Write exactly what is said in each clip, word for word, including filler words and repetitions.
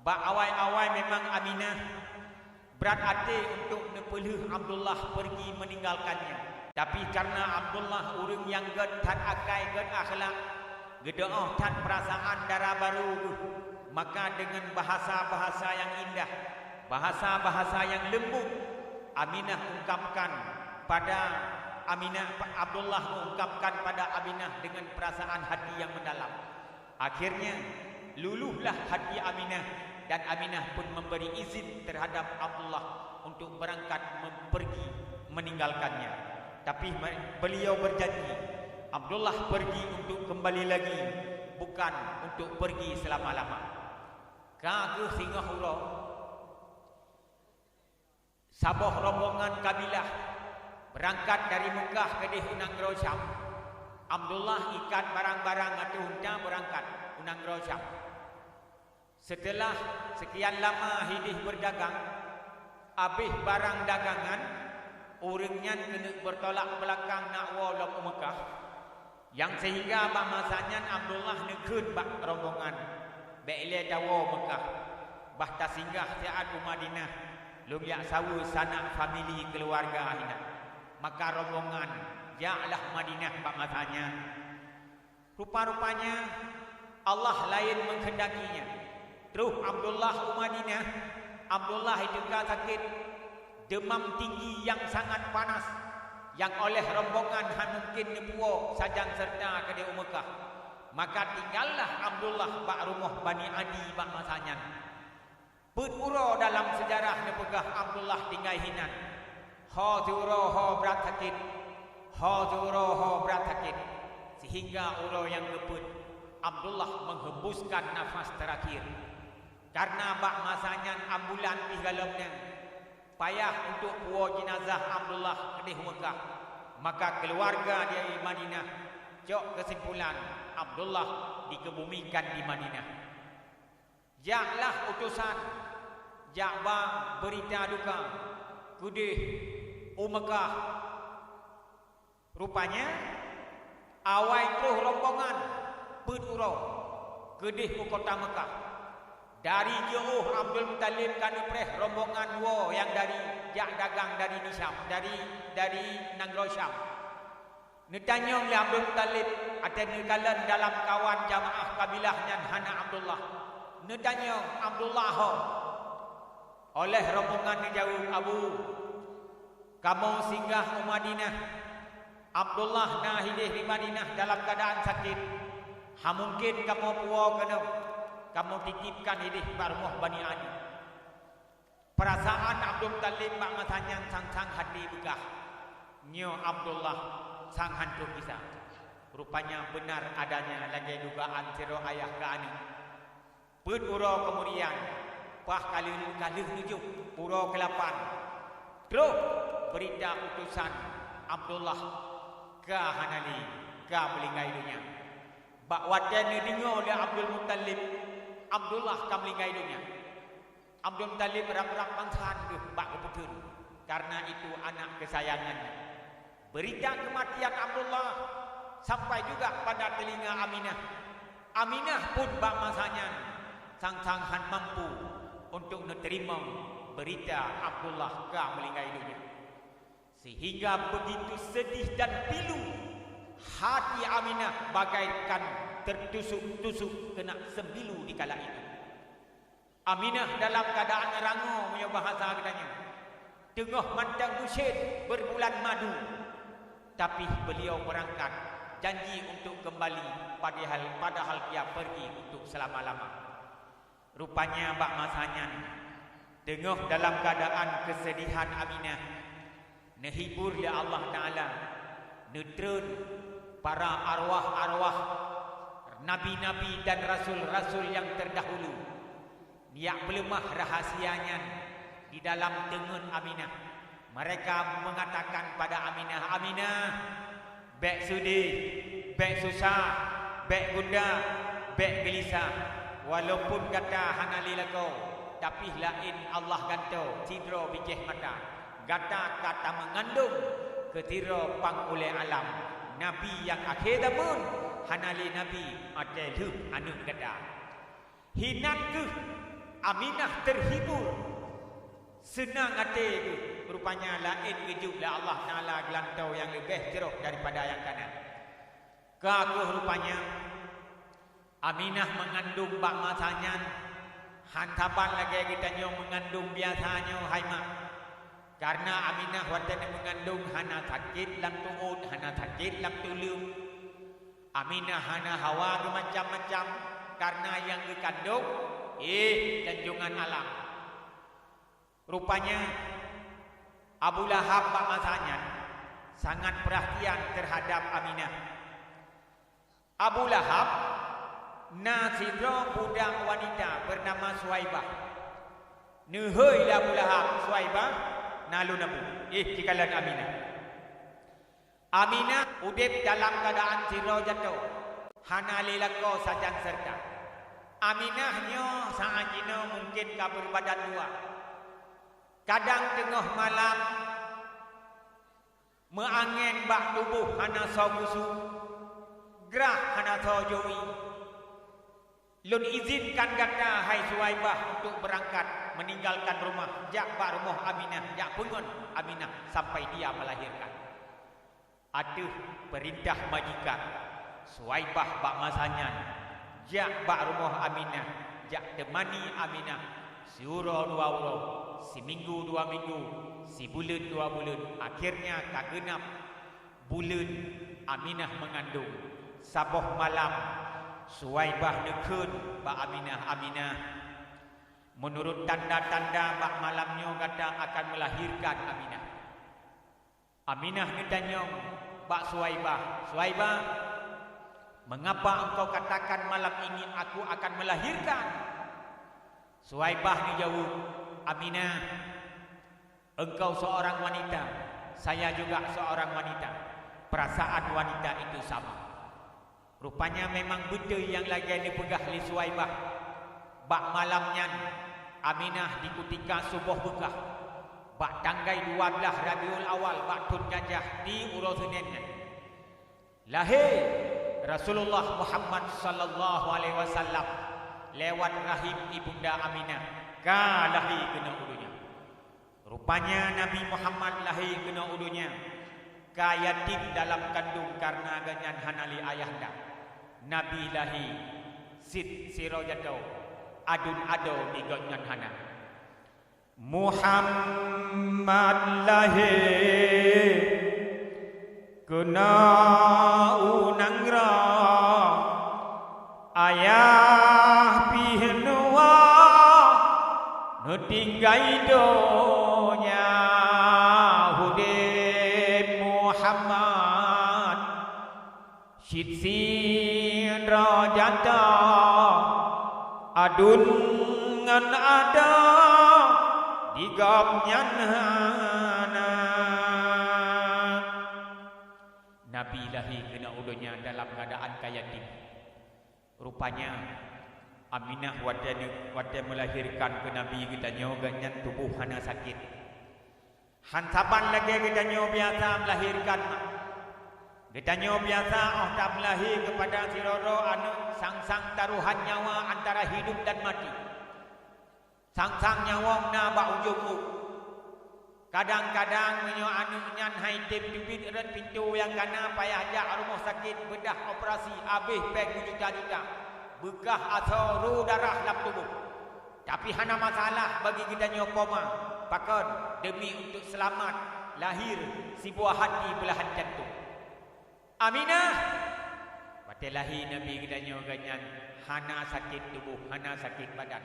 Bak awai-awai memang Aminah brat até untuk neupeulheueh Abdullah peurgi meuninggalkannya. Tapi kareuna Abdullah ureuëng nyang gét that akai, gét akhlak, geudeuôh that peurasaan dara barô geuh, maka deungon bahasa-bahasa nyang indah, bahasa-bahasa nyang leumbot, Aminah ungkapkan pada Aminah, Abdullah mengungkapkan pada Aminah dengan perasaan hati yang mendalam. Akhirnya, luluhlah hati Aminah dan Aminah pun memberi izin terhadap Abdullah untuk berangkat mem-, pergi meninggalkannya. Tapi me-, beliau berjanji, Abdullah pergi untuk kembali lagi, bukan untuk pergi selama-lama. Ka geuh singoh uroe, saboh rombongan kabilah beurangkat dari Meukah keudeh u nanggroe Syam. Abdullah ikat barang-barang ateueh unta beurangkat u nanggroe Syam. Seuteulah seukian lama hideh beurdagang, abéh barang dagangan, ureuëng nyan keuneuk beurtolak beulakang nak woe lom u Meukah. Nyang seuhingga bak masa nyan Abdullah neukheun bak rombongan, "Bék ilée tawoe Meukah, bah tasinggah siat u Madinah, lôn jak saweue sanak famili keuluwarga hinan." Maka rombongan jaklah Madinah bak masa nyan. Rupa-rupanya, Allah laén meukeundakinya. Troh Abdullah u Madinah, Abdullah iteuka sakét, deumam tinggi nyang sangat panas, nyang óh lheueh rombongan hana mungken neupuwoe sajan seureuta keudeh u Meukah. Maka tinggallah Abdullah bak rumoh Bani Adi bak masa nyan. Peuet uroe dalam seujarah neupeugah Abdullah tinggai hinan. Ho siuroe ho brat sakét, ho siuroe ho brat sakét, seuhingga uroe nyang keupeuet Abdullah menghembuskan nafas terakhir. Karena bak masa nyan ambulan pih galom nyan, payah untuk puwoe jeunazah Abdullah keudeh u Meukah, maka keuluwarga di Madinah cok keusimpulan Abdullah dikebumikan di Madinah. Jaklah utosan jak ba beurita duka keudeh u Meukah. Rupanya, awai troh rombongan peuet uroe keudeh u kota Meukah. Dari jiôh Abdul Muthalib ka neupreh rombongan woe nyang dari jak dagang dari di Syam, dari, dari nanggroe Syam. Neutanyong lé Abdul Muthalib, watée neukalon dalam kawan jamaah kabilah nyan hana Abdullah. Neutanyong, "Abdullah ho?" Óh lheueh rombongan neujaweueb, "Abu, kamoe singgah u Madinah. Abdullah na hideh di Madinah dalam keuadaan sakét. Hana mungken kamoe puwoe keunoe, kamoe titipkan hideh bak rumoh Bani Adi." Peurasaan Abdul Muthalib bak masa nyan sang-sang hati beugah. Nyoe Abdullah sang han troh gisa. Rupanya beunar adanya lagée dugaan sidroe ayah keu aneuëk. Peuet uroe keumudian, paih ka lheueh, ka lheueh neujôh uroe keulapan, troh beurita utosan Abdullah ka hana lé, ka meulinggai donya. Bak watée neudeungoe lé Abdul Muthalib, Abdullah ka meulinggai donya, Abdul Muthalib rab-rab manthan deuh bak geupeutheun, karena itu anak keusayangan. Beurita keumatian Abdullah sampai juga pada teulinga Aminah. Aminah pun bak masa nyan sang-sang han mampu untuk neuteurimong beurita Abdullah ka meulinggai donya. Sehingga begitu sedih dan pilu hati Aminah bagaikan tertusuk-tusuk keunak sembilu di kala itu. Aminah dalam keuadaan rangoe meunyoe bahasa geutanyoe, teungoh mantong busyet beurbulan madu, tapi beliau beurangkat janji untuk keumbali, padahal, padahal dia pergi untuk seulama-lama. Rupanya bak masa nyan, teungoh dalam keuadaan keuseudihan Aminah, neuhibur lé Allah Taala, neutreun para arwah-arwah, nabi-nabi dan rasul-rasul nyang terdahulu, neujak peuleumah rahasia nyan di dalam teungeut Aminah. Mereka mengatakan pada Aminah, "Aminah, bék seudeh, bék susah, bék gundah, bék geulisah. Walaupun gata hana lé lakoe, tapi laén Allah gantoe sidroe bijéh mata. Gata ka tameungandong keu sidroe pang ulée alam, nabi nyang akhé zamon, hana lé nabi watée lheueh aneuëk gata." Hinan kheueh Aminah terhibur, seunang até geuh. Rupanya laén geujok lé Allah Taala geulantoe nyang leubeh jroh daripada nyang kana. Ka kheueh rupanya, Aminah meungandong bak masa nyan, han saban lagée geutanyoe meungandong biasa nyoe hai mak. Kareuna Aminah watée neumeungandong hana sakét lam tuot, hana sakét lam tuleueng. Aminah hana hawa geumacam-macam, kareuna nyang geukandong, éh, janjongan alam. Rupanya, Abu Lahab bak masa nyan sangat peurhatian teuhadab Aminah. Abu Lahab na sidroe budak wanita beunama Suwaibah. Neuhôi lé Abu Lahab, "Suwaibah, na lôn abui, éh, jikalon Aminah." Aminah udeb dalam keuadaan sidroe jato, hana lé lakoe sajan seureuta. Aminah nyoe saát jinoe mungken ka beureubadan dua. Kadang teungoh malam, meuangén bak tuboh hana soe geusu, grah hana soe jui. Lôn izinkan gata, hai Suwaibah, untuk beurangkat, meuninggalkan rumoh, jak bak rumoh Aminah, jak peungon Aminah sampai dia melahirkan. Ateueh peurintah majikan, Suwaibah bak masa nyan jak bak rumoh Aminah, jak teumani Aminah siuroe dua uroe, siminggu dua minggu, sibuleuen dua buleuen, akhirnya ka geunap buleuen Aminah meungandong. Saboh malam, Suwaibah neukheun bak Aminah, "Aminah, meunurot tanda-tanda bak malam nyoe gata akan meulahirkan, Aminah." Aminah geutanyong bak Suwaibah, "Suwaibah, mengapa engkau katakan malam ini aku akan melahirkan?" Suwaibah geujaweueb, "Aminah, engkau seorang wanita, saya juga seorang wanita. Perasaan wanita itu sama." Rupanya memang beutôi nyang lagée neupeugah lé Suwaibah. Bak malam nyan, Aminah di kutika suboh beukah, bak tanggai dua blaih Rabiul Awal bak thon gajah di uroe Senin nyan, lahé Rasulullah Muhammad sallallahu alaihi wasallam lewat rahim ibunda Aminah, ka lahé keunoe u donya. Rupanya Nabi Muhammad lahé keunoe u donya ka yatim dalam kandong kareuna gobnyan hana lé ayahanda. Nabi lahé cit sidroe jato, aduen adoe di gobnyan hana. Muhammad lahé keunoe u nanggroe, ayah pih neuwoe, neutinggai donya udeb Muhammad. Cit sidroe jato, aduen ngon adoe di gobnyan hana. Nabi lahé keunoe u donya dalam keuadaan ka yatim. Rupanya, Aminah watée, watée meulahérkan keu Nabi geutanyoe, gobnyan tuboh hana sakét. Han saban lagée geutanyoe biasa meulahérkan mak. Geutanyoe biasa óh tameulahé keupada sidroe-droe aneuëk, sang-sang tarohan nyawa antara hidup dan mati. Sang-sang nyawöng na bak ujong ôk. Kadang-kadang meunyoe aneuëk nyan han tém teubiet rot pintoe nyang kana, payah jak rumoh sakét beudah operasi, abéh péng meujuta-juta, beukah asoe, ro darah lam tuboh. Tapi hana masalah bagi geutanyoe po ma. Pakon? Demi untuk seulamat lahé sibuah hati beulahan jantông. Aminah, watée lahé Nabi geutanyoe, gobnyan hana sakét tuboh, hana sakét badan.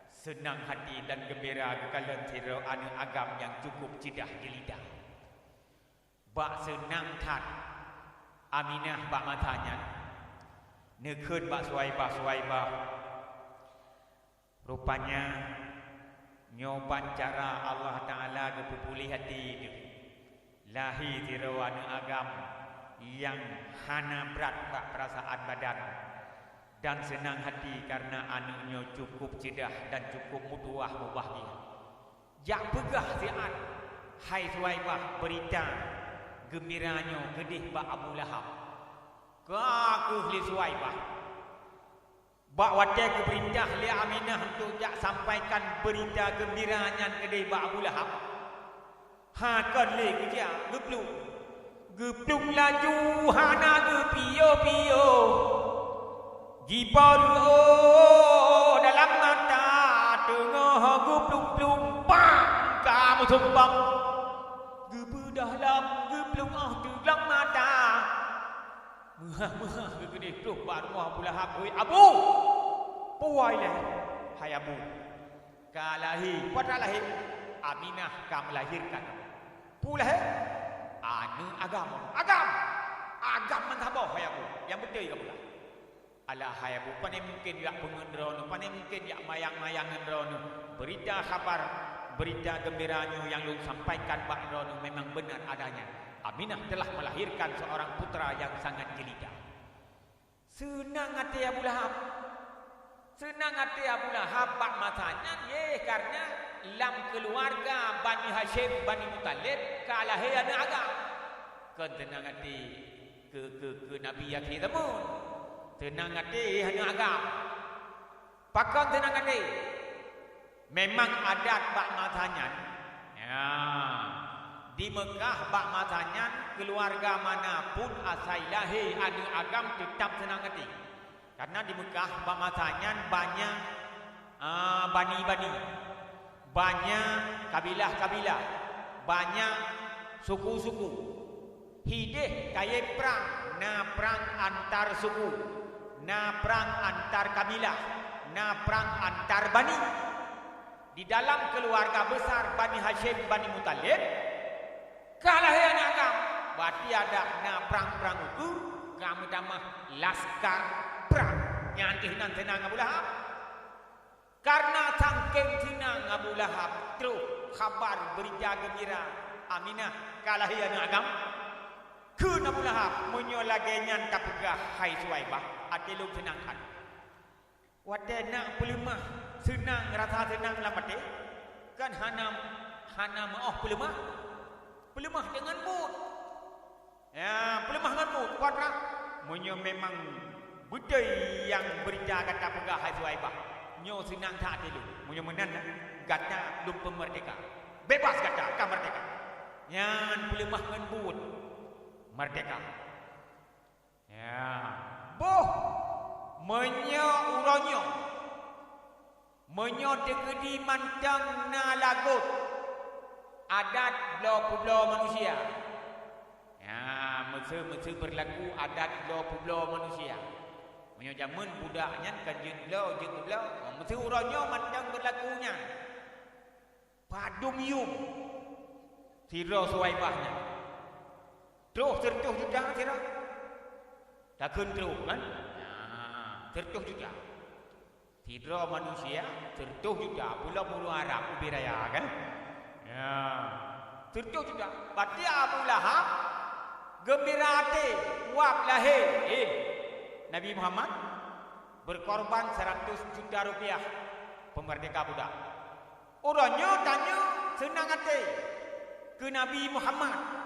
Seunang hati dan geumbira geukalon sidroe aneuëk agam nyang cukup ceudah jeulida. Bak seunang that Aminah bak masa nyan neukheun bak Suwaibah, "Suwaibah, rupanya nyoe ban cara Allah Taala geupeupuléh até deuh. Lahé sidroe aneuëk agam nyang hana brat bak peurasaan badan, dan seunang hati kareuna aneuëk nyoe cukup ceudah dan cukup meutuwah mubahgia. Jak peugah siat, hai Suwaibah, beurita geumbira nyoe keudeh bak Abu Lahab." Ka kheueh lé Suwaibah. Bak watée geupeurintah lé Aminah untuk jak sampaikan beurita geumbira nyan keudeh bak Abu Lahab, ha kon lé geujak geuplueng. Geuplueng laju hana geupiôh-piôh. Jipo reuôh dalam mata teungoh geuplueng-plueng, pang ka meusumbang. Geubeudoh lom geuplueng óh teuglang mata. Meuhah-meuhah geukeudeh troh bak rumoh Abu Lahab, "Hôi Abu, peue ilée?" "Hai Abu, ka lahé." "Peue teuma lahé?" "Aminah ka meulahirkan." "Peue lahé?" "Aneuëk agam." "Agam? Agam meusaboh, hai Abu, nyang beutôi kapeugah." "Alah, hai Abu, pane mungken jak peungeut droeneuh, pane mungken jak mayang-mayang ngon droeneuh. Beurita khabar, beurita geumbira nyoe nyang lôn sampaikan bak droeneuh memang benar adanya. Aminah telah melahirkan seorang putra yang sangat jelita." Seunang até Abu Lahab. Seunang até Abu Lahab bak masa nyan, yeh, kareuna lam keuluwarga Bani Hasyim, Bani Muthalib ka lahé aneuëk agam. Kon seunang até keu, keu, keu Nabi akhé zaman. Seunang até aneuëk agam. Pakon seunang até? Memang adat bak masa nyan, ya, di Meukah bak masa nyan keuluwarga mana pun asai lahé aneuëk agam teutab seunang até. Kareuna di Meukah bak masa nyan banyak, a, bani-bani, banyak kabilah-kabilah, banyak suku-suku. Hideh kayém prang, na prang antar suku, na prang antar kabilah, na prang antar bani. Di dalam keuluwarga beusar Bani Hasyim, Bani Muthalib, ka lahé aneuëk agam, berarti adak na prang-prang ukeue, ka meutamah laskar prang. Nyan deuh nan seunang Abu Lahab. Kareuna sangkéng seunang Abu Lahab troh khabar beurita geumbira Aminah ka lahé aneuëk agam, kheun Abu Lahab, "Meunyoe lagée nyan tapeugah, hai Suwaibah, até lôn seunang that." Watée na peuleumah seunang, rasa seunang lam até, kan hana, hana meuoh peuleumah. Peuleumah deungon buet. Ya, peuleumah ngon buet, kuat rab. Meunyoe memang beutôi nyang beurita gata peugah, hai Suwaibah, nyoe seunang that até lôn. Meunyoe meunan, gata lôn peumeurdeka. Bebas gata, ka meurdeka. Nyan peuleumah ngon buet. Meurdeka. Ya. Boh, meunyoe uroe nyoe, meunyoe teukeudi mantong na lagot adat bloe peubloe manusia. Ya, meuseu-meuseu beurlaku adat bloe peubloe manusia. Meunyoe jameun budak nyan ka jeuet bloe, jeuet peubloe, meuseu uroe nyoe mantong beurlaku nyan. Padum yum sidroe Suwaibah nyan. Troh sireutôh juta sidroe. Takheun troh, kan? Nah, sireutôh juta. Sidroe manusia sireutôh juta, peulom ureuëng Arab ubé raya, kan? Ya. Sireutôh juta. Berarti Abu Lahab geumbira até, wab lahé, eh, Nabi Muhammad berkorban seratus juta rupiah peumeurdeka budak. Uroe nyoe tanyoe seunang até keu Nabi Muhammad.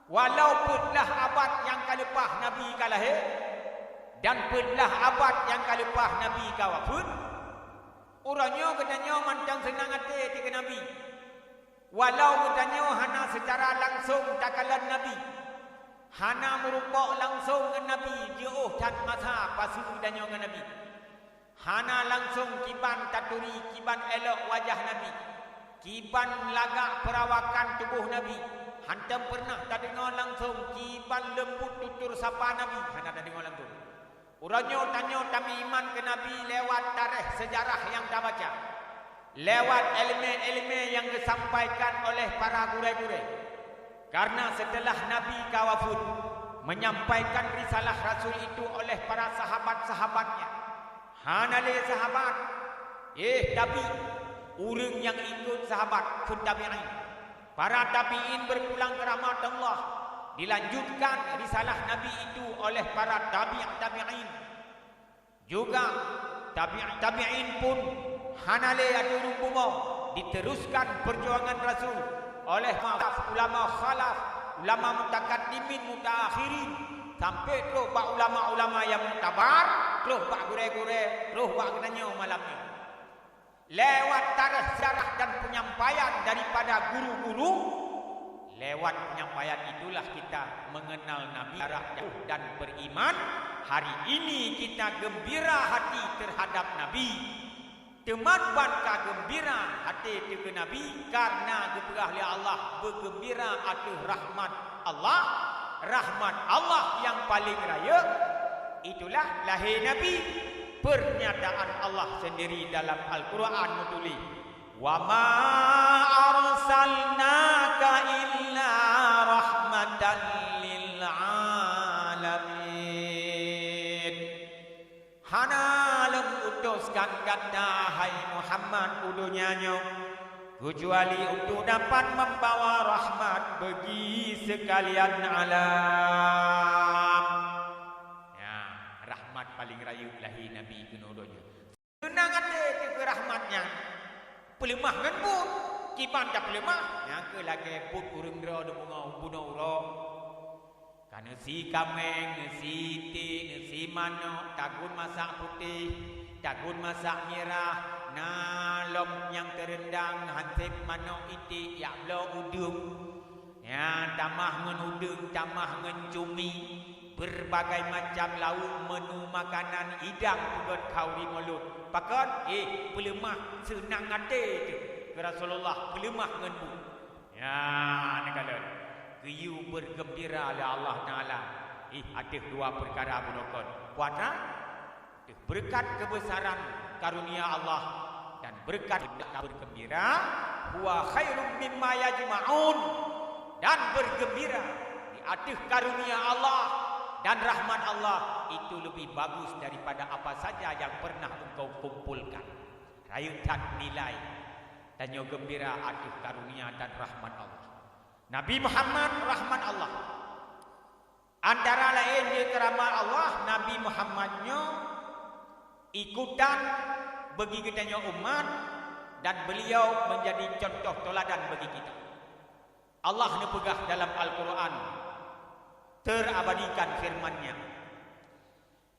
Walau peuet blaih abad nyang ka leupah Nabi ka lahé, dan peuet blaih abad nyang ka leupah Nabi ka wafeuet, uroe nyoe geutanyoe mantong seunang até dikeue Nabi. Walau geutanyoe hana seucara langsong takalon Nabi, hana meurumpok langsong ngon Nabi, jiôh that masa pasu geutanyoe ngon Nabi. Hana langsong kiban taturi kiban élok wajah Nabi, kiban lagak peurawakan tuboh Nabi, hántom peureunah tadeungoe langsong kiban leumbut tutur sapa Nabi, hana tadeungoe langsong. Uroe nyoe tanyoe tameuiman keu Nabi lewat taréh seujarah nyang tabaca, lewat iéleumé-iéleumé nyang geusampaikan oleh para gurée-gurée. Karena setelah Nabi ka wafeuet, menyampaikan risalah Rasul itu oleh para sahabat-sahabatnya, hana lé sahabat, eh, tabi, ureuëng nyang ikot sahabat kheun tabi'in. Para tabi'in berpulang keu rahmat Allah, dilanjutkan risalah Nabi itu oleh para tabi' tabi'in. Juga tabi' tabi'in pun hana lé ateueh ureuëng bumoe, diteruskan perjuangan Rasul oleh ulama khalaf, ulama mutakaddimin, mutaakhirin. Sampai troh bak ulama-ulama nyang muktabar, troh bak gurée-gurée, troh bak geutanyoe malam nyoe. Lewat tarikh sejarah dan penyampaian daripada guru-guru, lewat penyampaian itulah kita mengenal Nabi jarak jauh dan beriman. Hari ini kita gembira hati terhadap Nabi. Teuma ban ka geumbira até teuh keu Nabi, kareuna geupeugah lé Allah beugeumbira ateueh rahmat Allah, rahmat Allah nyang paleng rayeuk, itulah lahé Nabi. Pernyataan Allah sendiri dalam Al-Quran meutuléh, "Wa ma arsalnaka illa rahmatan lil alamin." Hana lôn utus gata, hai Muhammad, u donya nyoe, keucuali untuk dapat membawa rahmat bagi sekalian alam. Ya, rahmat paleng rayeuk lahé Nabi keunoe donya. Seunang até teuh keu rahmat nyan, peuleumah ngon buet. Kiban tapeuleumah, nyang keu lagée buet ureuëng droe deungoe bunoe uroe. Ka neusi kaméng, neusi iték, neusi manök, tagun masak putéh, tagun masak mirah, na lom nyang teureundang, hanseb manök iték, jak bloe udeueng. Ya, tamah ngon udeueng, tamah ngon cumi, berbagai macam lauk, menu makanan idang peugét khauri mulod. Pakon? Eh, peuleumah seunang até teuh keu Rasulullah, peuleumah ngon buet. Ya, neukalon. Geuyue beugeumbira lé Allah Taala. Ih, ateueh dua peukara bunoe kon. Puasa, ateueh beureukat keubeusaran karunia Allah dan beureukat beugeumbira, huwa khairum mimma yajma'un. Dan beugeumbira di ateueh karunia Allah dan rahmat Allah itu lebih bagus daripada apa saja yang pernah engkau kumpulkan. Rayeuk that nilai tanyoe geumbira ateueh karunia dan rahmat Allah. Nabi Muhammad rahmat Allah. Antara laén jeuet keu rahmat Allah, Nabi Muhammad nyoe ikutan bagi geutanyoe umat dan beliau menjadi contoh teladan bagi kita. Allah neupeugah dalam Al-Quran, terabadikan firman-Nya,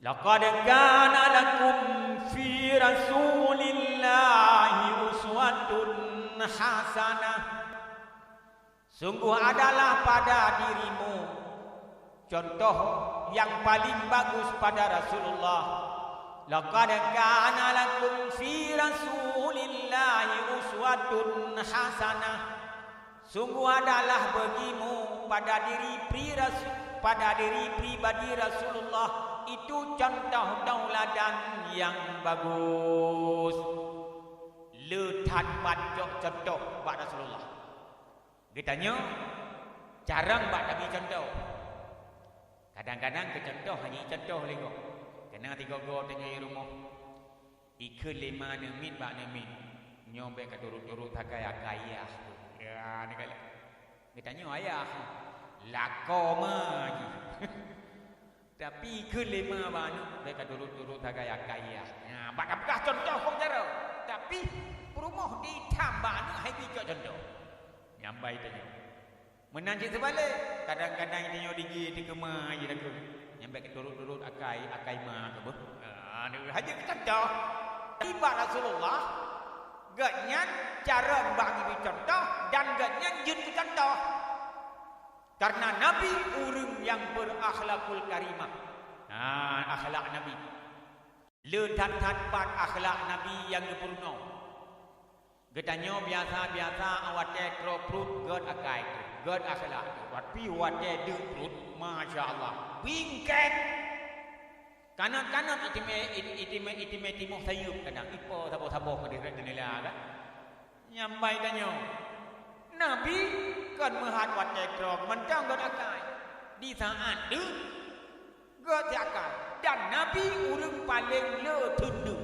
"Laqad kana lakum fi Rasulillahi uswatun hasanah." Sungguh adalah pada dirimu contoh yang paling bagus pada Rasulullah. "Laqad kana lakum fi Rasulillahi uswatun hasanah." Sungguh adalah bagimu pada diri pri Ras-, pada diri pribadi Rasulullah itu contoh tauladan nyang bagus. Le that bacut contoh bak Rasulullah. Geutanyoe carông bak tabi contoh. Kadang-kadang keu contoh hana contoh lé gob. Keunan tigo-go tanyoe rumoh. Ikheun lé ma neumiet bak neumiet, nyoe bék ka turot-turot sagai akai yah. Ya, neukalon. Geutanyoe ayah, lakoe ma jih. Tapi ikheun lé ma bak aneuk, bék ka turot-turot sagai akai yah. Nyan, bak tapeugah contoh kok cara. Tapi peurumoh di tham bak aneuk hai bi cok contoh. Nyambai tanyoe. Meunan cit seubalek, kadang-kadang tanyoe digi teukeuma jih lakoe. Nyang bék turot-turot akai, akai ma keuh beuh. Ah, ni hana keucantong. Ibak Rasulullah, gobnyan carông bak geubi contoh dan gobnyan jeuet keu contoh. Karena Nabi ureuëng nyang berakhlakul karimah. Nah, akhlak Nabi. Le that-that pat akhlak Nabi nyang geupeurunoe. Geutanyoe biasa-biasa watée troh pruet gét akai teuh, gét akhlak teuh. Tapi watée deuk pruet, masya Allah, bingkeng. Kanöt-kanöt itimé, it-, itimé, itimé timoh sayeuep kadang, ipo saboh-saboh keudeh rot jeunela kan. Nyambai tanyoe, Nabi kon meuhat watée troh mantong gét akai. Di saát deuk, gét akai. Dan Nabi ureuëng paleng le theun deuk.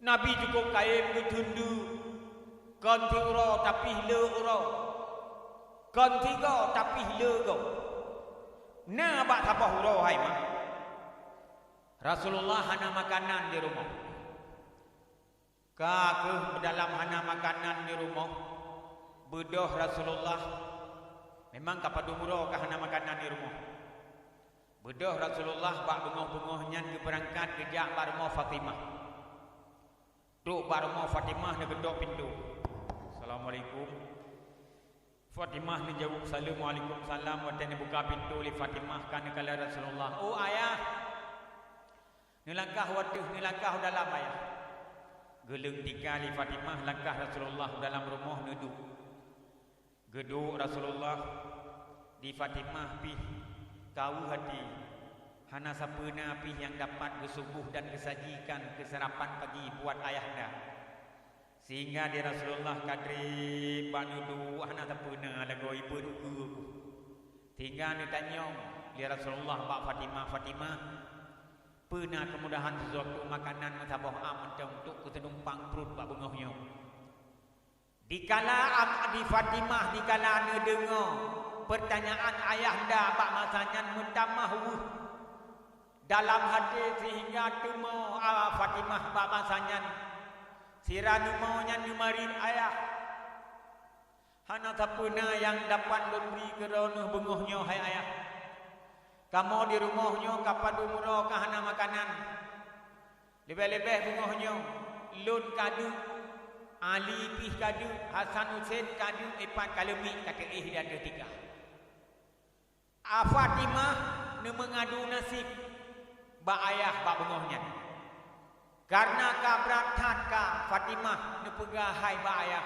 Nabi cukôp kayém geutheun deuk, kon siuroe tapih le uroe, kon sigoe tapih le goe. Na bak saboh uroe hai ma, Rasulullah hana makanan di rumoh. Ka kheueh meudalam hana makanan di rumoh, beudôh Rasulullah memang ka padum uroe ka hana makanan di rumoh. Troh Rasulullah bak beungoh-beungoh nyan geubeurangkat geujak bak rumoh Fatimah. Trok bak rumoh Fatimah, neugeutôk pintoe. "Assalamualaikum." Fatimah neujaweueb saleuem, "Waalaikumsalam." Watée neubuka pintoe lé Fatimah, ka neukalon Rasulullah. "Oh, Ayah!" Neulangkah u ateueh, neulangkah u dalam, Ayah. Geuleueng tika lé Fatimah langkah Rasulullah u dalam rumoh, neuduek. Geuduek Rasulullah, di Fatimah pih kaweueh até, hana sapeue na pih nyang dapat geusugoh dan geusajikan keu sarapan pagi buat ayahanda. Sehingga di Rasulullah ka treb bak neuduek, hana sapeue na lagoe ipeue ukeue. Sehingga neutanyong lé Rasulullah bak Fatimah, "Fatimah, peue na keumudahan sesuatu makanan meusaboh am mantong untuk keu teunumpang pruet bak beungoh nyoe?" Dikala am-, di Fatimah dikala neudeungoe peurtanyaan ayahanda bak masa nyan meutamah weueh dalam até, sehingga teuma, a, Fatimah bak masa nyan sira neumoe nyan neumarit, "Ayah, hana sapeue na nyang dapat lôn bri keu droeneueh beungoh nyoe, hai Ayah. Kamoe di rumoh nyoe ka padum uroe ka hana makanan. Leubeh-leubeh beungoh nyoe, lôn ka deuk, Ali pih ka deuk, Hasan Husen ka deuk, ipat ka leumiek ka teuéh di ateueh tika." A, Fatimah neumeungadu naseb bak ayah bak beungoh nyan. Kareuna ka brat that ka Fatimah neupeugah hai bak ayah,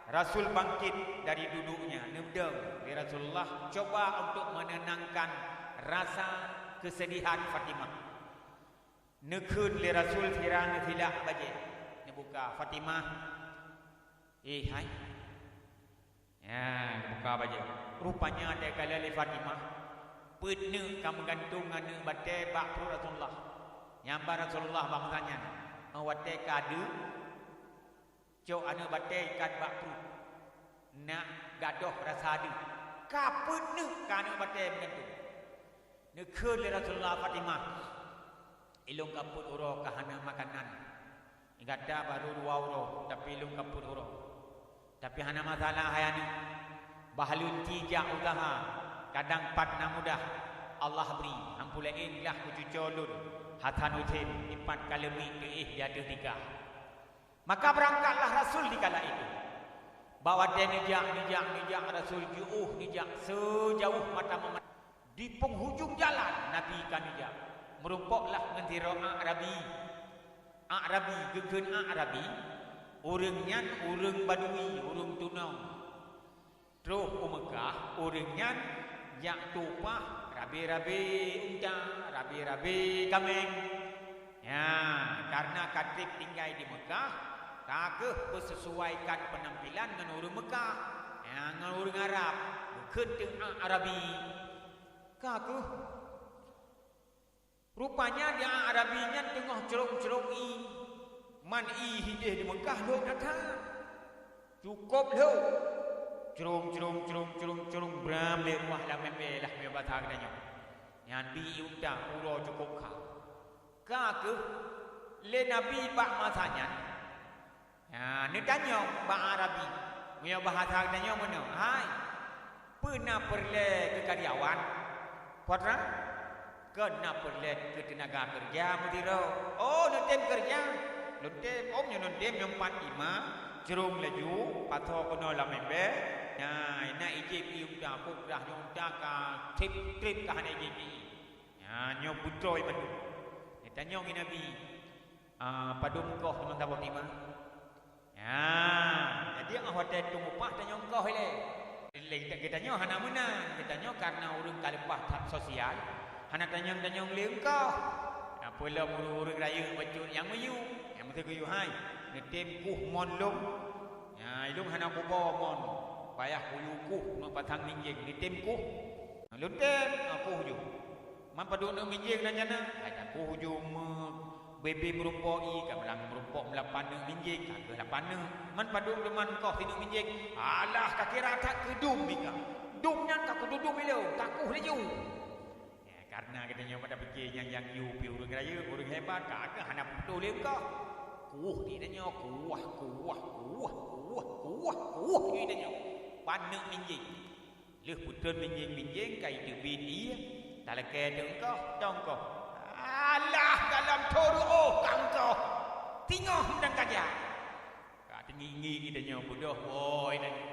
Rasul bangkit dari duduknya, neudong lé Rasulullah cuba untuk menenangkan rasa kesedihan Fatimah. Neukheun lé Rasul sira neusilak bajée, neubuka, "Fatimah, eh, hai." Ya, neubuka bajée. Rupanya watée ka lheueh lé Fatimah, peuet neuk ka meugantung aneuk batée bak pruet Rasulullah. Nyang ba Rasulullah bak masa nyan, watée ka deuk, cok aneuk batée ikat bak pruet. Nak gadôh rasa deuk. Ka peuet neuk ka aneuk batée meugantung. Neukheun lé Rasulullah, "Fatimah, ilôn ka peuet uroe ka hana makanan. Gata barô dua uroe, tapi ilôn ka peuet uroe. Tapi hana masalah, hai aneuk. Bah lôn ci jak useuha, kadang pat na mudah Allah bri. Ampu laén lah keu cucoe lôn, Hasan Husen, ipat ka leumiek teuéh di ateueh tika." Maka beurangkatlah Rasul dikala itu. Bak watée neujak, neujak, neujak, Rasul jiôh neujak seujaweueb mata meumandang. Di peunghujông jalan Nabi ka neujak, meurumpoklah ngon sidroe A'rabi. A'rabi, geukheun A'rabi, ureuëng nyan ureuëng Badui, ureuëng tunong. Troh u Meukah, ureuëng nyan jak tueng upah rabe-rabe unta, rabe-rabe kaméng. Ya, kareuna ka treb tinggai di Meukah, ka kheueh beuseusuaikan peunampilan ngon ureuëng Meukah, ya, ngon ureuëng Arab, geukheun teuk A'rabi. Ka kheueh. Rupanya di A'rabi nyan teungoh crông-crông ié. Man ié hideh di Meukah lhok that-that. Cukôp lhok. Crông, crông, crông, crông, crông, bram lé ruah lam mimbée lah, meubaca geutanyoe. Nyan bi ié unta, uroe cukôp kha. Ka kheueh lé Nabi bak masa nyan, ha, neutanyong bak A'rabi, meunyoe bahasa geutanyoe meunoe, "Hai, peue na peureulée keu karyawan?" "Putra, kon na peureulée keu teunaga keureuja meusidroe." "Oh, neutem keureuja?" "Lôn tem." "Oh, meunyoe lôn tem, nyoe pat ié ma, crông laju, pasoe keunoe lam mimbée, na, na ijép ié unta, peue peurah nyoe unta ka treb-treb ka hana ijép ié. Na, nyoe beutroe mandum." Neutanyong lé Nabi, "Ah, padum koh teuma saboh ié ma?" Ya, jadi óh watée tueng upah tanyong koh ilée. Lé geutanyoe hana meunan, geutanyoe kareuna ureuëng ka leupah that sosial, hana tanyong-tanyong lé eungkoh. Nah, peue lom ureuëng-ureuëng rayeuk bacut nyang meuyue, nyang meuteuguyue hai, neutem kueh mon lom. Ya, ilôn hana kuba mon, payah kuyue kueh, neupasang minjeng, neutem kueh. Lôn tem, ah, kueh ju. Man padub neuk minjeng nan jana? Hai, ka kueh ju meu-, bebe meurumpok ié, ka meulang meurumpok meulapan neuk minjeng, ka kheueh lapan neuk. Man padub teuma koh sineuk minjeng? Alah, ka kira that keu dum mika. Dum nyan ka kududum ilôn, ka kueh laju. Ya, kareuna geutanyoe pada pike nyang, nyang yue pih ureuëng rayeuk, ureuëng hebat, ka kheueh hana putôh lé eungkoh. Kueh di tanyoe, kuah, kuah, kuah, kuah, kuah, kueh di tanyoe. Pan neuk minjeng. Lheueh putron minjeng-minjeng ka iteubiet ié, Talakée teungkoh, tongkoh. Alah, dalam thô ruôh kangkoh. Tingoh meudang kajak. Ka teungi-ngi geutanyoe beudôh, woi, dan